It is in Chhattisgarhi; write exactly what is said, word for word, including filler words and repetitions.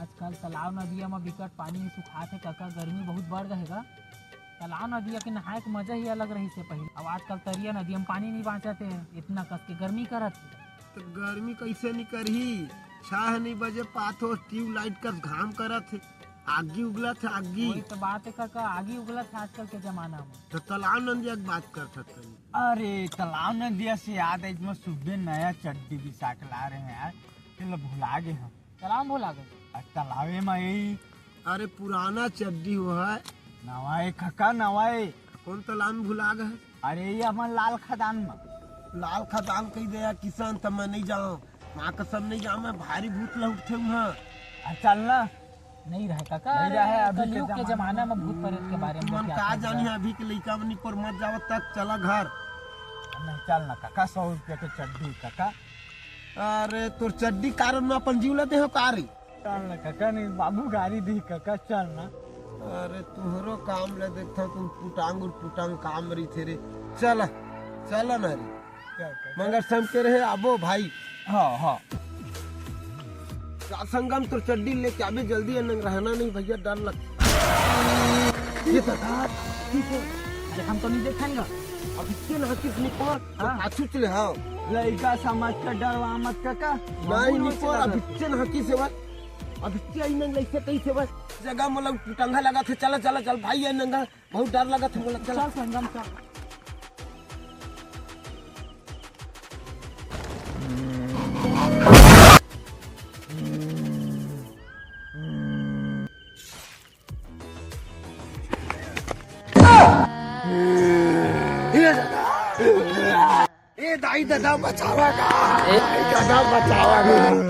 आजकल तालाब नदिया म बिकट पानी सुखात हे कका, गर्मी बहुत बढ़ गे हे गा। तालाब नदिया के नहाए के मजा ही अलग रहिस हे पहिले। अब आजकल तरिया नदिया म पानी नइ बाँचत हे, इतना कस के गर्मी करत हे। त गर्मी कइसे नइ करही? छह नइ बजे पात हो, ट्यूबलाइट कस घाम करत हे, आगी उगलत हे, आगी। वही तो बात हे कका, आगी उगलत हे आजकल के जमाना म। त तालाब नदिया के बात करत हस तनी। अरे तालाब नदिया से याद आइस, मैं सुबह नया चड्डी बिसा के लाए रहेंव यार, तेला भुला गे हँव। तालाब भुला गे? अरे तालाबे म यही। अरे पुराना चड्डी वो हे। नवा ए कका, नवा ए। कोन तालाब म भुला गे हस? अरे ये हमर लाल खदान म। लाल खदान कहि दे यार किसान, त मैं नइ जाँव। माँ कसम नइ जाँव, मैं भारी भूत ला उठथे उहाँ। अरे चल ना। नइ रहे कका, नइ रहे, अभी के कलयुग के जमाना जमाना म भूत प्रेत के बारे म तुमन बतियात का हन जानी कका। हे, अभी के लइका मन निपोर मत जावत तक चला घर। नहीं चल ना कका, सौ रुपया के चड्डी कका। अरे तोर चड्डी कारण म अपन जीव ला देहँव का रे? चल ना कका, नहीं बाबू गारी दिही कका, चल ना। अरे तुँहरो काम ला देखथँव, तुम पुटांग उर पुटांग काम रहिथे रे। चल, चल ना रे। चल कका। मगर सम के रहे आबो भाई। हाँ, हाँ। का संगम तोर चड्डी लेके आबे जल्दी, ए नंग रहना नहीं भैया, डर लग। ये तो अरे हम तो नहीं देखेंगे। अब इतने ना किस निपोर, हाँ। पाछू चले, हाँ। लइका समझ के डरवा मत कका। नहीं बाबू निपोर, अब इतने ना किस हे भाई। अब इतने आई नंग लइसे कइसे भाई। जगह मोला टंगा लगा थे, चला, चला, चल भाई, ये नंगा बहुत डर लगा थे मोला, चला। चल संगम चल। ए दाई ददा बचावा गा, ए दाई ददा बचावा गा।